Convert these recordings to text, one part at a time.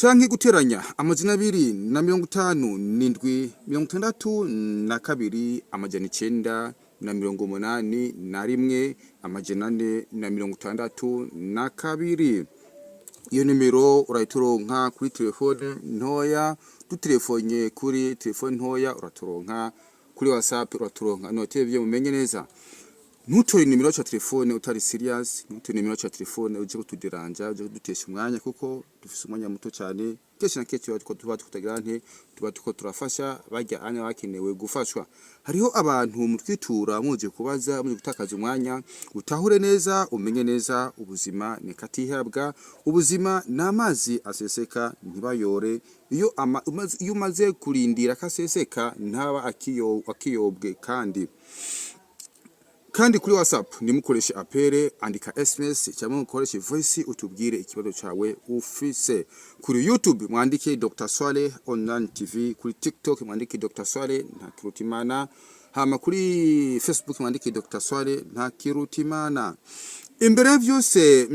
Canke guteranya 257 62 981 462. Iyo nimero urayituronka kuri telefone ntoya. Dutelefonye kuri telefone ntoya uraturonka, kuri WhatsApp uraturonka. Note byo mumenye neza, ntutore nimero ya telefone utari serious, ntutore nimero ya telefone uje kutuderanja, uje kudutesha umwanya, kuko dufise umwanya muto cyane. Kenshi na kenshi tuba tutagira nte, tuba tuko turafasha bajya anya bakenewe gufashwa. Hariho abantu mutwitura muje kubaza, muje gutakaza umwanya. Utahure neza, umenye neza, ubuzima ni katihabwa, ubuzima ni amazi aseseka ntibayore. Iyo umaze kurindira kaseseka ntaba akiyobwe. Kandi kuri WhatsApp nimukoreshe appel, andika SMS cyangwa mukoreshe voice, utubwire ikibazo cawe ufise. Kuri YouTube mwandike Dr Swale Online TV, kuri TikTok mwandike Dr Swale Ntakirutimana, hama kuri Facebook mwandike Dr Swale Ntakirutimana. Imbere ya vyose,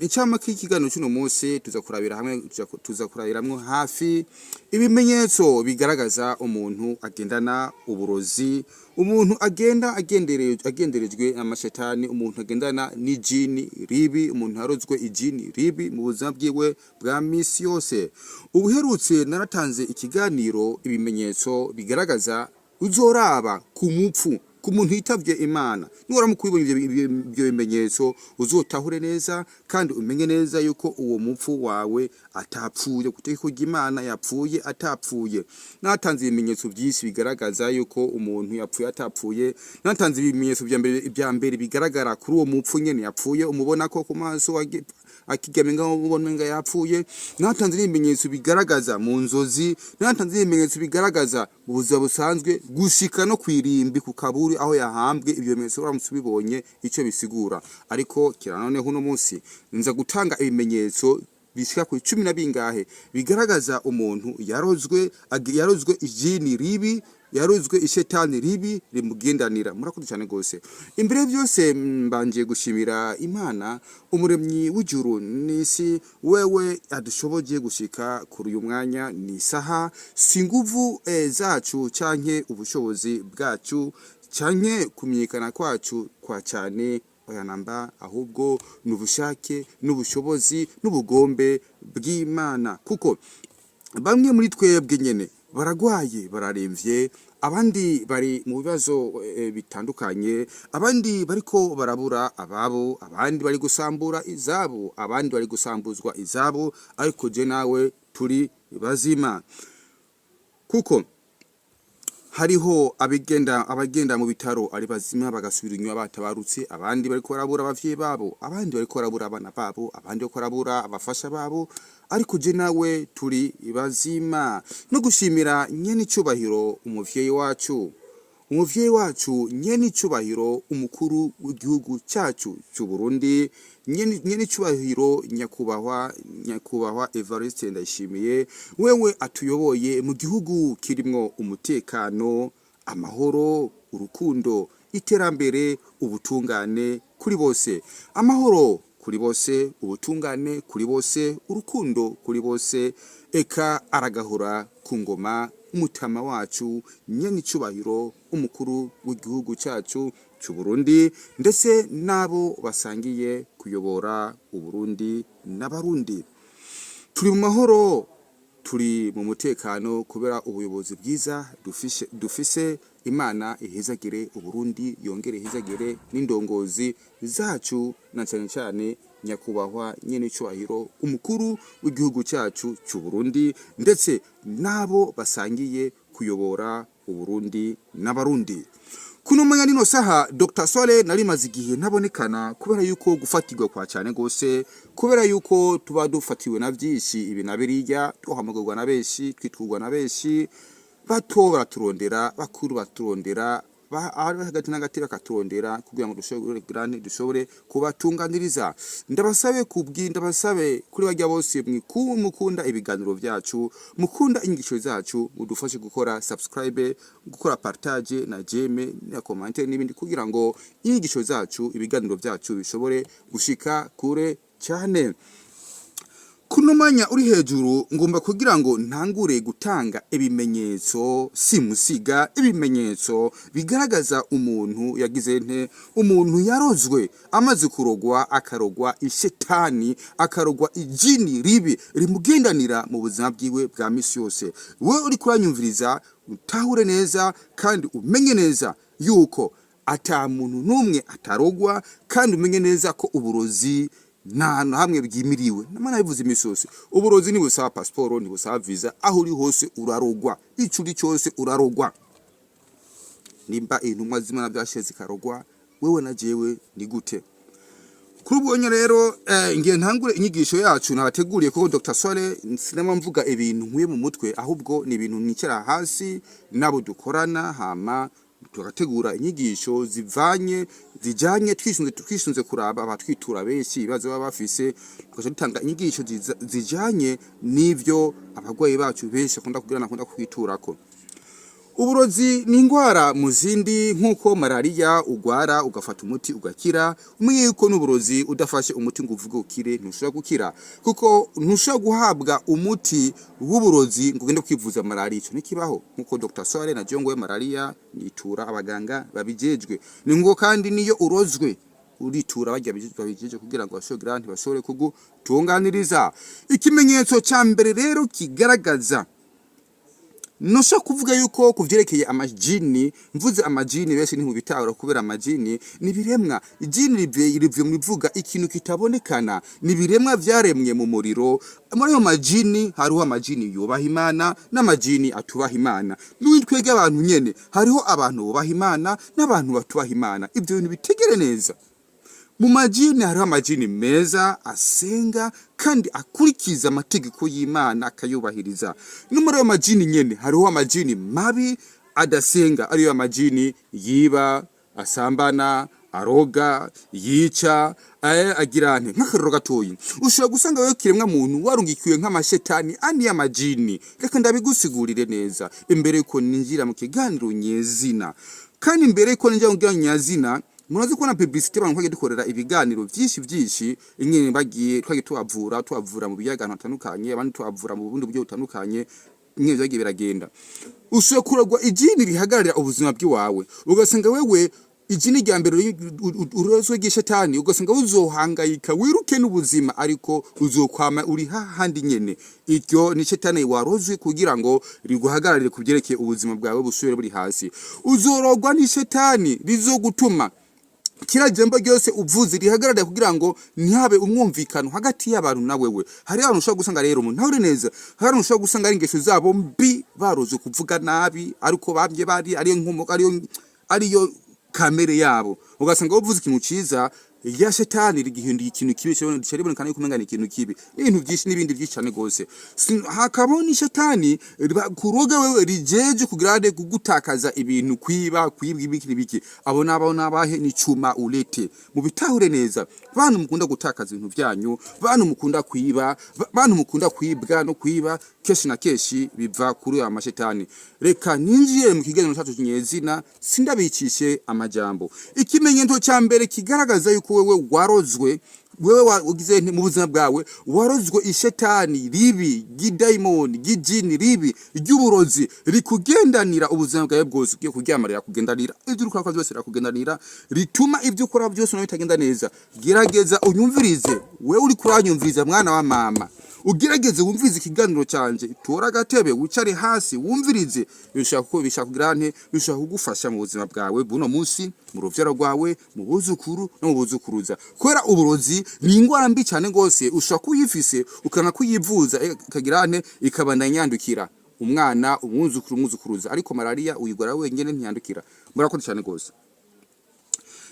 icamake k'ikiganiro cy'uno munsi, tuza kurabira hamwe, tuza kurabiramwo hafi ibimenyetso bigaragaza umuntu agendana uburozi, umuntu agenda agenderejwe n'amashetani, umuntu agendana n'ijini ribi, umuntu yarozwe ijini ribi mu buzima bwiwe bwa misi yose. Ubuherutse naratanze ikiganiro ibimenyetso bigaragaza uzoraba ku mupfu, ku muntu yitavye Imana. Niwaramuka ubibonye ivyo bimenyetso, uzotahure neza kandi umenye neza yuko uwo mupfu wawe atapfuye ku itegeko ry'Imana, yapfuye atapfuye. Natanze ibimenyetso byinshi bigaragaza yuko umuntu yapfuye atapfuye. Natanze ibimenyetso vya mbere bigaragara kuri uwo mupfu nyene yapfuye, umubona ko ku maso akiryamye ngaho ubona nga yapfuye. Natanze n'ibimenyetso bigaragaza mu nzozi, natanze n'ibimenyetso bigaragaza mu buzima busanzwe, gushika no kwirimbi ku kaburi aho yahambwe. Ibyo bimenyetso uramutse ubibonye icyo bisigura. Ariko kira noneho uno munsi nza gutanga ibimenyetso bishika ku 10 na bingahe bigaragaza umuntu yarozwe, yarozwe ijini ribi, yarozwe ishetani ribi rimugendanira. Murakoze cyane gose. Imbere byose, mbanje gushimira Imana umuremyi w'ijuru n'isi, wewe adushoboje gushika kuri uyu mwanya. Ni isaha, si nguvu zacu canke ubushobozi bwacu canke kumenyekana kwacu kwa cyane, oya namba, ahubwo ni ubushake n'ubushobozi n'ubugombe bw'Imana, kuko bamwe muri twebwe nyene baragwaye, bararemvye, abandi bari mu bibazo bitandukanye, abandi bariko barabura ababo, abandi bari gusambura izabo, abandi bari gusambuzwa izabo, ariko je nawe turi bazima, kuko hariho abagenda mu bitaro ari bazima bagasubira inyuma batabarutse, abandi bariko barabura abavyeyi babo, abandi bariko barabura abana babo, abandi bariko barabura abafasha babo, ariko je nawe turi bazima. No gushimira nyene icubahiro umuvyeyi wacu, umuvyeyi wacu nyene icubahiro umukuru w'igihugu cyacu cy'u Burundi, nyene icubahiro nyakubahwa Evariste Ndayishimiye, wewe atuyoboye mu gihugu kirimwo umutekano, amahoro, urukundo, iterambere, ubutungane kuri bose. Amahoro kuri bose, ubutungane kuri bose, urukundo kuri bose. Eka aragahora ku ngoma umutama wacu nyene icubahiro umukuru w'igihugu cyacu cy'u Burundi, ndetse n'abo basangiye kuyobora Uburundi n'Abarundi. Turi mu mahoro, turi mu mutekano kubera ubuyobozi bwiza dufise. Imana ihezagire Uburundi, yongere ihezagire n'indongozi zacu, na cyane cyane nyakubahwa nyene icubahiro umukuru w'igihugu cyacu cy'u Burundi, ndetse n'abo basangiye kuyobora Uburundi n'Abarundi. Kuno mwanya, nino saha, Dr Swale narimaze igihe ntabonekana kubera yuko gufatirwa kwa cyane gose, kubera yuko tuba dufatiwe na byinshi ibi na biriya, duhamagarwa na benshi, twitwurwa na benshi, bato baraturondera, bakuru baturondera, abari hagati n'agati bakaturondera kugira ngo dushobore kubatunganiriza. Ndabasabe kubwi ndabasabe kuri bajya bose mukunda ibiganiro byacu, mukunda inyigisho zacu, mudufashe gukora subscribe, gukora partage na j'aime na commentaire n'ibindi, kugira ngo inyigisho zacu, ibiganiro byacu bishobore gushika kure cyane. Kuno mwanya uri hejuru ngomba kugira ngo ntangure gutanga ibimenyetso simusiga, ibimenyetso bigaragaza umuntu yagize nte, umuntu yarozwe, amaze kurogwa, akarogwa ishetani, akarogwa ijini ribi rimugendanira mu buzima bwiwe bwa misi yose. Wewe uri kuranyumviriza, utahure neza kandi umenye neza yuko ata muntu n'umwe atarogwa, kandi umenye neza ko uburozi nta hantu hamwe bwimiriwe. Namana bivuze imisosi, uburozi ntibusaba pasiporo, ntibusaba visa, aho uri hose urarogwa, ico uri cyose urarogwa. Nimba intumwa z'Imana byashize zikarogwa, wewe na jewe ni gute? Kuri ubwo rero ngiye ntangure inyigisho yacu nabateguriye, kuko Dr Swale sinama mvuga ibintu nkuye mu mutwe, ahubwo ni ibintu nicara hasi nabo dukorana, hama tugategura inyigisho zivanye zijanye twisunze kuraba abatwitura benshi, ibibazo baba bafise, tugaca dutanga inyigisho zijanye n'ivyo abarwayi bacu benshi bakunda kugira, nakunda kwiturako. Uburozi ni indwara mu zindi, nk'uko malariya ugwara ugafata umuti ugakira. Umenye yuko n'uburozi udafashe umuti ngo uvuge ukire, ntushobora gukira, kuko ntushobora guhabwa umuti w'uburozi ngo ugende kwivuza malariya. Ico ntikibaho. Nk'uko Dr Swale na Jongo malariya nitura abaganga babijejwe, ni ngo kandi niyo urozwe uritura barya babijejwe kugira ngo bashobore ntibashobore kugutunganiriza. Ikimenyetso ca mbere rero kigaragaza, ntushobora kuvuga yuko ku vyerekeye amajini, mvuze amajini benshi ntibitahura, kubera amajini ni ibiremwa. Ijini rivuye mu bivuga ikintu kitabonekana, ni ibiremwa vyaremwe mu muriro. Muri ayo majini hariho amajini yubaha Imana n'amajini atubaha Imana. N'ubu twebwe abantu nyene hariho abantu bubaha Imana n'abantu batubaha Imana. Ivyo bintu bitegere neza. Mu majini hariho amajini meza asenga kandi akurikiza amategeko y'Imana, akayubahiriza. No muri ayo majini nyene hariho amajini mabi adasenga, ariyo amajini yiba, asambana, aroga, yica, agira nte. Nk'akarorero gatoyi, ushobora gusanga wewe kiremwa muntu warungikiwe nk'amashetani ane y'amajini. Reka ndabigusigurire neza imbere yuko ninjira mu kiganiro nyezina. Kandi imbere yuko ninjira mu kiganiro nyazina, murazi kubona publicité, abantu twagiye dukorera ibiganiro vyinshi vyinshi, ingene bagiye twagiye tubavura mu biyaga ahantu hatandukanye, abandi tubavura mu bundi buryo butandukanye, ingene vyagiye biragenda. Ushobora kuragwa ijini rihagararira ubuzima bw'iwawe, ugasanga wewe ijini rya mbere urozwe ry'ishetani, ugasanga uzohangayika, wiruke n'ubuzima, ariko uzokwama uri hahandi nyene. Iryo ni shetani warozwe kugira ngo riguhagararire ku vyerekeye ubuzima bwawe busubire buri hasi. Uzorogwa n'ishetani rizogutuma kiriya jambo ryose uvuze rihagarara kugira ngo ntihabe umwumvikano hagati y'abantu na wewe. Hari abantu ushobora gusanga rero umuntu ntahuri neza, hari abantu ushobora gusanga ari ingeso zabo mbi, baroze kuvuga nabi, ariko bamye bari ariyo nkomoko, ariyo kamere yabo. Ugasanga uvuze ikintu ciza, ya shetani rigihinduye ikintu kibi, kiribonekana yuko umenga ni ikintu kibi, n'ibintu byinshi n'ibindi byinshi cyane gose. Hakabaho n'ishetani kuroga wewe rijeje kugira ngo kugutakaza ibintu, kwiba, kwibwa ibiki n'ibiki. Abo nabo nabahe? Ni cuma ulete. Mubitahure neza, bantu mukunda gutakaza ibintu byanyu, bantu mukunda kwiba, bantu mukunda kwibwa no kwiba, kenshi na kenshi biva kuri aya mashetani. Reka ninjiye mu kiganiro cyacu nyezina, sindabicishe amajambo. Ikimenyetso cya mbere kigaragaza yuko wewe warozwe, wewe wagize nti mu buzima bwawe warozwe ishetani ribi ry'idayimoni, ry'ijini ribi ry'uburozi rikugendanira ubuzima bwawe bwose. Ugiye kuryama rirakugendanira, ibyo uri gukora byose rirakugendanira, rituma ibyo ukora byose nawe bitagenda neza. Gerageza unyumvirize, wewe uri kuranyumviriza, mwana wa mama, ugerageze wumvirize ikiganiro canje, tora agatebe wicare hasi wumvirize. Bishaka ko bishaka kugira nte, bishaka kugufasha mu buzima bwawe buno munsi, mu ruvyaro rwawe, mu buzukuru no mu buzukuruza, kubera uburozi ni ingwara mbi cyane gose. Ushobora kuyifise ukanga kuyivuza, ikagira nte, ikabandanya yandukira umwana, umwuzukuru, umwuzukuruza, ariko malaria uyigwara wenyene, ntiyandukira. Murakoze cyane gose.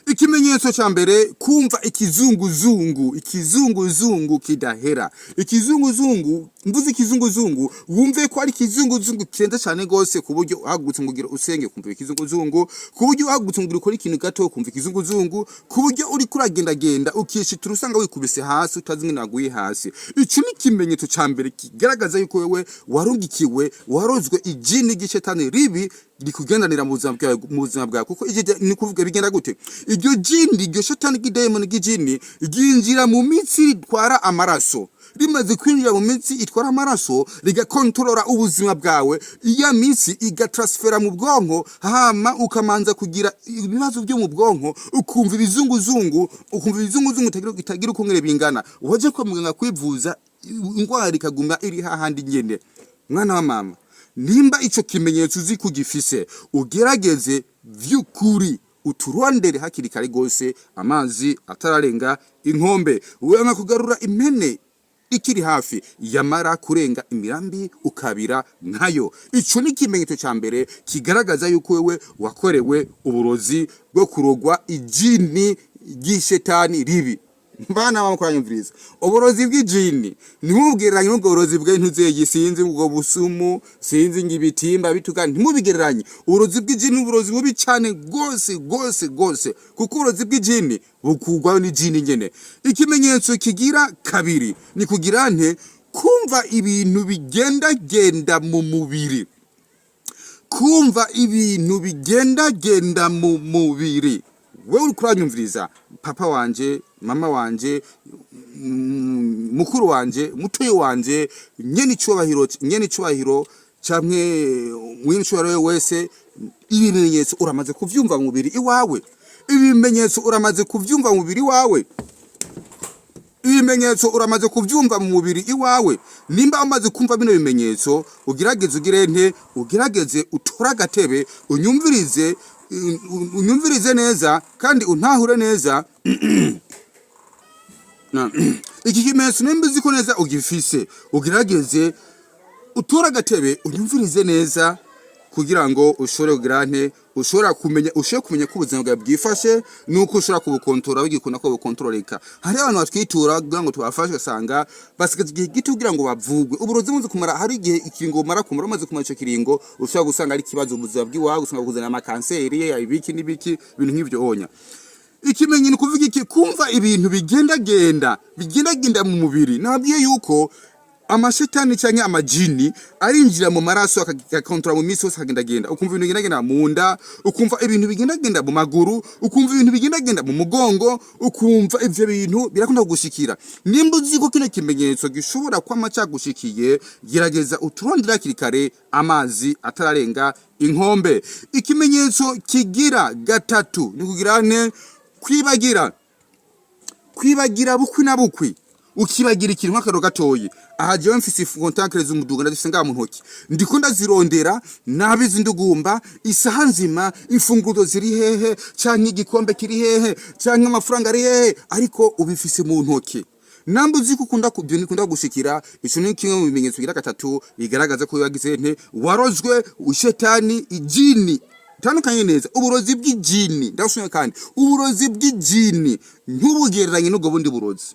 Ikimenyetso ca mbere, kumva ikizunguzungu, ikizunguzungu kidahera. Ikizunguzungu, mvuze ikizunguzungu, wumve ko ari ikizunguzungu kirenze cyane gose, ku buryo uhagurutse ngo ugira usenge kumva ikizunguzungu, ku buryo uhagurutse ngo ukore ikintu gato kumva ikizunguzungu, ku buryo uri kuragendagenda ukishitura usanga wikubise hasi, utazi ingene waguye hasi. Ico ni ikimenyetso ca mbere kigaragaza yuko wewe warungikiwe, warozwe ijini ry'ishetani ribi. Rikugendanira mu buzima bwawe, mu buzima bwawe, kuko iryo ni kuvuga bigenda gute? Iryo jini, iryo shatani ry'idayimoni ry'ijini ryinjira mu mitsi itwara amaraso. Rimaze kwinjira mu mitsi itwara amaraso, rigakontorora ubuzima bwawe. Iya mitsi igatransfera mu bwonko, hama ukamanza kugira ibibazo byo mu bwonko, ukumva ibizunguzungu, ukumva ibizunguzungu itagira uko ngere bingana. Waje kwa muganga kwivuza, ingwara ikaguma iri hahandi nyene. Mwana wa mama, nimba ico kimenyetso uzi kugifise, ugerageze vy'ukuri uturondere hakiri kare gose, amazi atararenga inkombe. Wanga kugarura impene ikiri hafi, yamara kurenga imirambi ukabira nkayo. Ico ni ikimenyetso ca mbere kigaragaza yuko wewe wakorewe uburozi bwo kurogwa ijini ry'ishetani ribi. Mbana bamukoranyumviriza, uburozi bw'ijini ntimubwereranye n'ubwo burozi bw'intuzeye, sinzi ubwo busumu, sinzi ngo ibitimba bituka, ntimubigereranye. Uburozi bw'ijini ni uburozi bubi cyane gose gose gose, kuko uburozi bw'ijini bukugwayo n'ijini nyene. Ikimenyetso kigira kabiri ni kugira nte? Kumva ibintu bigendagenda mu mubiri. Kumva ibintu bigendagenda mu mubiri. Wewe uri kuranyumviriza, papa wanje, mama wanje, mukuru wanje, mutoyi wanje, nyene icubahiro, nyene icubahiro canke mwene icubahiro wese, ibimenyetso uramaze kuvyumva mu mubiri iwawe. Ibimenyetso uramaze kuvyumva mu mubiri wawe. Ibimenyetso uramaze kuvyumva mu mubiri iwawe. Nimba umaze kumva bino bimenyetso, ugerageze ugire nte? Ugerageze utore agatebe, unyumvirize, unyumvirize neza kandi untahure neza. Iki kimenyetso nimba uzi ko neza ugifise, ugerageze utore agatebe, unyumvirize neza, kugira ngo ushobore kugira nte? Ushobora kumenya, ushobora kumenya ko ubuzima bwawe bwifashe nuko ushobora kubukontorora, bigikunda ko bukontororeka. Hari abantu batwitura kugira ngo tubafashe, ugasanga basigaje igihe gito kugira ngo bavugwe. Uburozi bumaze kumara, hari igihe ikiringo bumara kumara. Umaze kumara ico kiringo, ushobora gusanga ari ikibazo mu buzima bw'iwawe, usanga kuzana amakanseri, ibiki n'ibiki, ibintu nk'ivyo onya. Ikimenyi ni kuvuga iki? Kumva ibintu bigendagenda, bigendagenda mu mubiri. Nabwiye yuko amashetani canke amajini arinjira mu maraso, agakontora mu minsi yose, akagendagenda. Ukumva ibintu bigendagenda mu nda, ukumva ibintu bigendagenda mu maguru, ukumva ibintu bigendagenda mu mugongo, ukumva ivyo bintu birakunda kugushikira. Nimba uzi ko kino kimenyetso gishobora kwama cagushikiye, gerageza uturondere hakiri kare, amazi atararenga inkombe. Ikimenyetso kigira gatatu ni kugira nte? Kwibagira. Kwibagira bukwi na bukwi, ukibagira ikintu nk'akaro gatoyi. Aha jewe mfise contact z'umuduga, ndazifise ngaha mu ntoki, ndiko ndazirondera nabizi ndugumba isaha nzima. Imfunguzo ziri hehe? Canke igikombe kiri hehe? Canke amafaranga ari hehe? Ariko ubifise mu ntoki. Namba uzi ko ukunda kubyo, nikunda gushikira, ico ni kimwe mu bimenyetso bigira gatatu bigaragaza ko wagize nte? Warozwe ishetani, ijini. Tandukanye neza uburozi bw'ijini. Ndasubira kandi, uburozi bw'ijini ntubugereranye n'ubwo bundi burozi.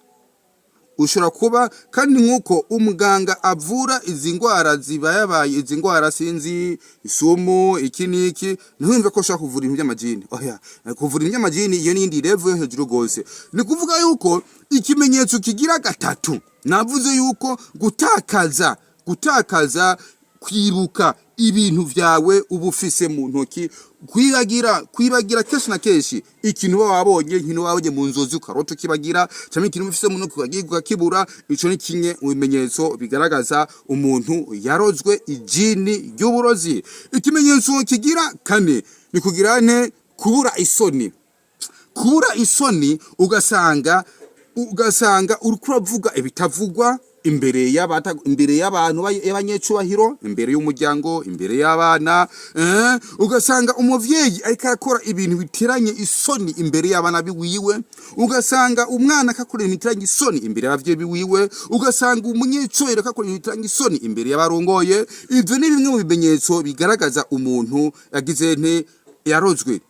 Ushobora kuba kandi nk'uko umuganga avura izi ndwara zibayabaye, izi ndwara sinzi, isumu, iki n'iki, ntiwumve ko ushobora kuvura ibintu by'amajini. Oya, kuvura ibintu by'amajini iyo n'iyindi level yo hejuru rwose. Ni kuvuga yuko ikimenyetso kigira gatatu navuze yuko gutakaza kwibuka ibintu vyawe uba ufise mu ntoki, kwibagira kenshi na kenshi ikintu uba wabonye, ikintu wabonye mu nzozi ukarota ukibagira, cyangwa ikintu uba ufise mu ntoki ukagiye ukakibura. Ico ni kimwe mu bimenyetso bigaragaza umuntu yarozwe ijini ry'uburozi. Ikimenyetso kigira kane ni kugira nte? Kubura isoni. Kubura isoni, ugasanga uriko uravuga ibitavugwa imbere y'abata, imbere y'abantu y'abanyecubahiro, imbere y'umuryango, imbere y'abana, ugasanga umuvyeyi ariko arakora ibintu biteranye isoni imbere y'abana biwiwe, ugasanga umwana akakora ibintu biteranye isoni imbere y'abavyeyi biwiwe, ugasanga umunyecubahiro akakora ibintu biteranye isoni imbere y'abarongoye. Ivyo ni bimwe mu bimenyetso bigaragaza umuntu yagize nte? Yarozwe.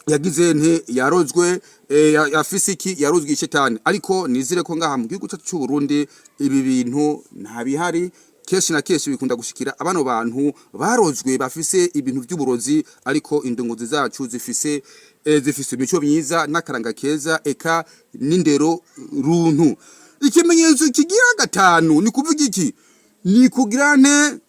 Yagize nte? Yarozwe, yafise iki? Yarozwe ishetani. Ariko nizire ko ngaha mu gihugu cyacu cy'u Burundi ibi bintu nta bihari. Kenshi na kenshi bikunda gushikira abano bantu barozwe, bafise ibintu by'uburozi, ariko indongozi zacu zifise imico myiza n'akaranga keza, eka n'indero runtu. Ikimenyetso kigira gatanu ni kuvuga iki? Ni kugira nte?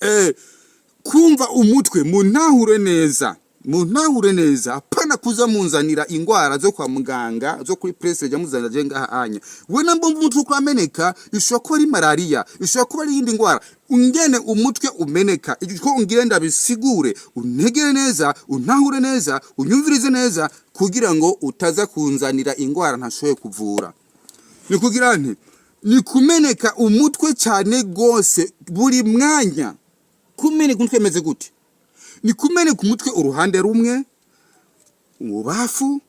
Kumva umutwe, muntahure neza, muntahure neza, apana kuza munzanira ingwara zo kwa muganga zo kuri presse ja muzanira je ngaha anya. We namba umutwe uko urameneka, ishobora kuba ari malaria, ishobora kuba ari iyindi ngwara. Ungene umutwe umeneka, icyo ungire ndabisigure, untegere neza, untahure neza, unyumvirize neza, kugira ngo utaza kunzanira ingwara ntashoboye kuvura. Ni kugira nti ni kumeneka umutwe cyane gose buri mwanya. Kumeneka umutwe meze gute? Ni kumeneka umutwe uruhande rumwe, mu bafu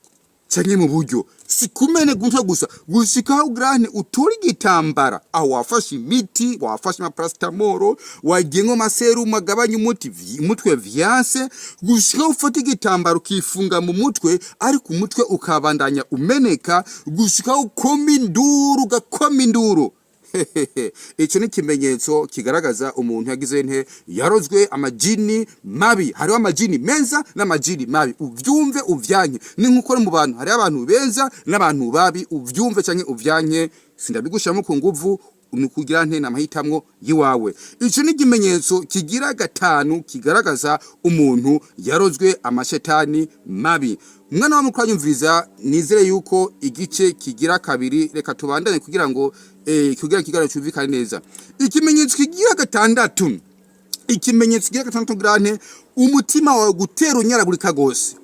canke mu buryo. Si kumeneka umutwe gusa, gushika aho grane utora igitambara, aho wafashe imiti, wafashe amaparacetamol, wagiye nko maserumu agabanya umuti umutwe vyanse, gushika aho ufata igitambara ukifunga mu mutwe, ariko umutwe ukabandanya umeneka, gushika aho ukoma induru, ugakoma induru. Hehehe, icyo ni ikimenyetso kigaragaza umuntu yagize nte? Yarozwe amajini mabi. Hariho amajini meza n'amajini mabi, uvyumve uvyanke. Ni nkuko no mu bantu hariho abantu beza n'abantu babi, uvyumve canke uvyanke, sindabigushiramo ku nguvu, ni ukugira nte? N'amahitamwo yiwawe. Ico ni ikimenyetso kigira gatanu kigaragaza umuntu yarozwe amashetani mabi. Mwana wa mukuru anyumviriza, nizere yuko igice kigira kabiri, reka tubandanye kugira ngo kugira ikiganiro cyumvikane neza. Ikimenyetso kigira gatandatu, ikimenyetso kigira gatandatu grante, umutima wawe gutera unyaragurika gose,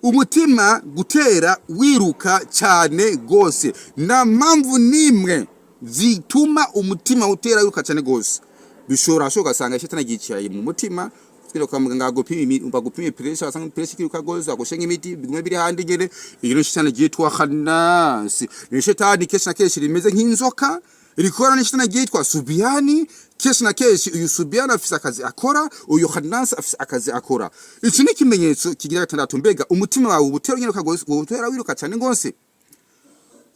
umutima gutera wiruka cyane gose. Nta mpamvu n'imwe zituma umutima utera wiruka cyane gose. Bishobora ashoka ugasanga ishetani ryicaye mu mutima. Twira kwa muganga bagupima bagupima pressure, basanga pressure ikiruka gose, bagushenga imiti bigume biri handi nyene. Iyo ni shetani ryitwa khanasi, ni shetani kenshi na kenshi rimeze nk'inzoka, rikora n'ishetani ryitwa Subiani. Kenshi na kenshi uyu Subiani afise akazi akora, uyu khanasi afise akazi akora. Iki ni ikimenyetso kigira gatandatu. Mbega umutima wawe ubutera unyaruka gose, ubutera wiruka cyane gose,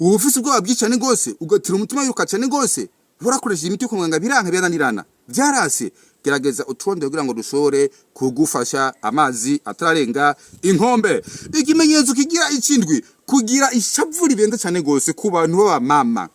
uba ufise ubwoba bwinshi cyane gose, ugatira umutima wiruka cyane gose, urakoresheje imiti yo kwa muganga biranka, birananirana, byarase, gerageza uturonde kugira ngo dushobore kugufasha amazi atararenga inkombe. Ikimenyetso kigira ikindwi, kugira ishavu rirenze cyane gose ku bantu b'abamama,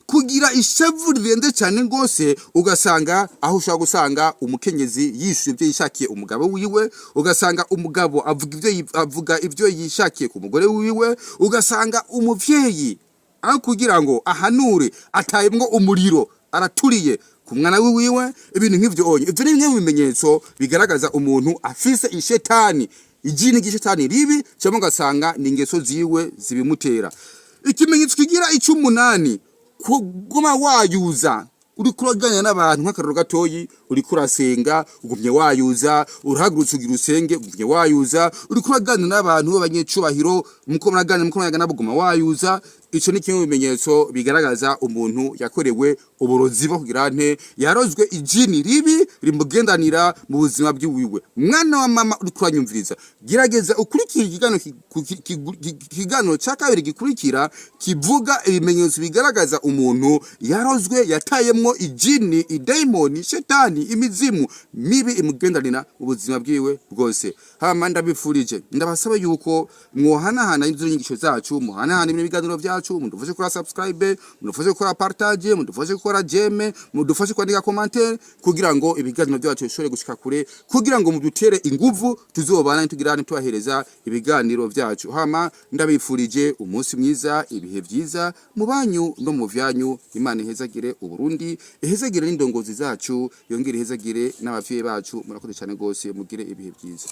kugira ishavu rirenze cyane rwose, ugasanga aho ushobora gusanga umukenyezi yishuye ibyo yishakiye umugabo wiwe, ugasanga umugabo avuga ibyo avuga ibyo yishakiye ku mugore wiwe, ugasanga umuvyeyi aho kugira ngo ahanure atayemwo umuriro araturiye ku mwana wiwe, ibintu nk'ivyo onye. Ivyo ni bimwe mu bimenyetso bigaragaza umuntu afise ishetani, ijini ry'ishetani ribi, cyangwa ugasanga ni ingeso ziwe zibimutera. Ikimenyetso kigira icy'umunani, kuguma wayuza uriko uraganira n'abantu. Nk'akaroro gatoyi, uriko urasenga ugumye wayuza, urahagurutse ugira usenge ugumye wayuza, uriko uraganira n'abantu b'abanyecubahiro, muko muraganira, muko muraganira nabo uguma wayuza. Ico ni kimwe mu bimenyetso bigaragaza umuntu yakorewe uburozi bwo kugira nte? Yarozwe ijini ribi rimugendanira mu buzima bwiwiwe. Mwana wa mama uriko uranyumviriza, gerageza ukurikire ikiganiro ikiganiro cya kabiri gikurikira kivuga ibimenyetso bigaragaza umuntu yarozwe, yatayemwo ijini, idayimoni, shetani, imizimu mibi imugendanira mu buzima bwiwe bwose. Hama ndabifurije, ndabasaba yuko mwohanahana izo nyigisho zacu, muhanahana ibintu biganiro byacu, mudufashe gukora subscribe, mudufashe gukora partage, mudufashe gukora j'aime, mudufashe kwandika commentaire, kugira ngo ibiganiro byacu bishobore gushika kure, kugira ngo mudutere inguvu tuzobana tugira tubahereza ibiganiro byacu. Hama ndabifurije umunsi mwiza, ibihe byiza mu banyu no mu vyanyu. Imana ihezagire Uburundi, ihezagire n'indongozi zacu, yongere ihezagire n'abavyeyi bacu. Murakoze cyane gose, mugire ibihe byiza.